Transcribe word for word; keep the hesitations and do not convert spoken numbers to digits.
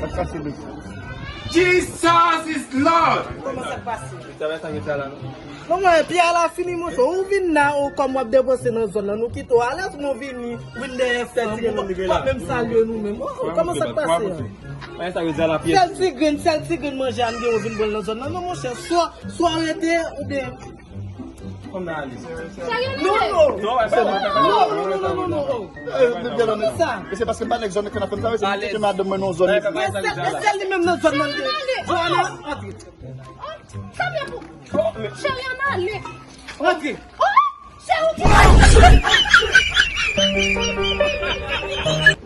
Sa k pase, mesye? Jesus is Lord! Kòman sa k pase? Sa va, sa gen sa la, non? Non, mwen, pi a la fini, monchè. Ou vin la, ou kòm w ap depanse nan zòn nan. Nou kite w alèz, nou vini, vin dèyè fanm. Ou pa menm salye nou menm. Oh, oh, kòman sa k pase a? Sèl ti grenn, sèl ti grenn manje a m gen, ou vin pran l nan zòn nan. Non, monchè, swa, swa w rete, oubyen Kòman ale? Sa gen ale? Non, non, non, non, non, non, non, non, non. Eh, men byen la, men sa. E se paske m pa nèg zòn nan k fè n ap fè m sa, wi, se m kite madanm mwen nan zòn isit. Men sèl, men sèl li menm nan zòn nan. Joana, antre. Oh, sa byen pou. Cheri, ann ale. Antre. Oh, cheri, ou ki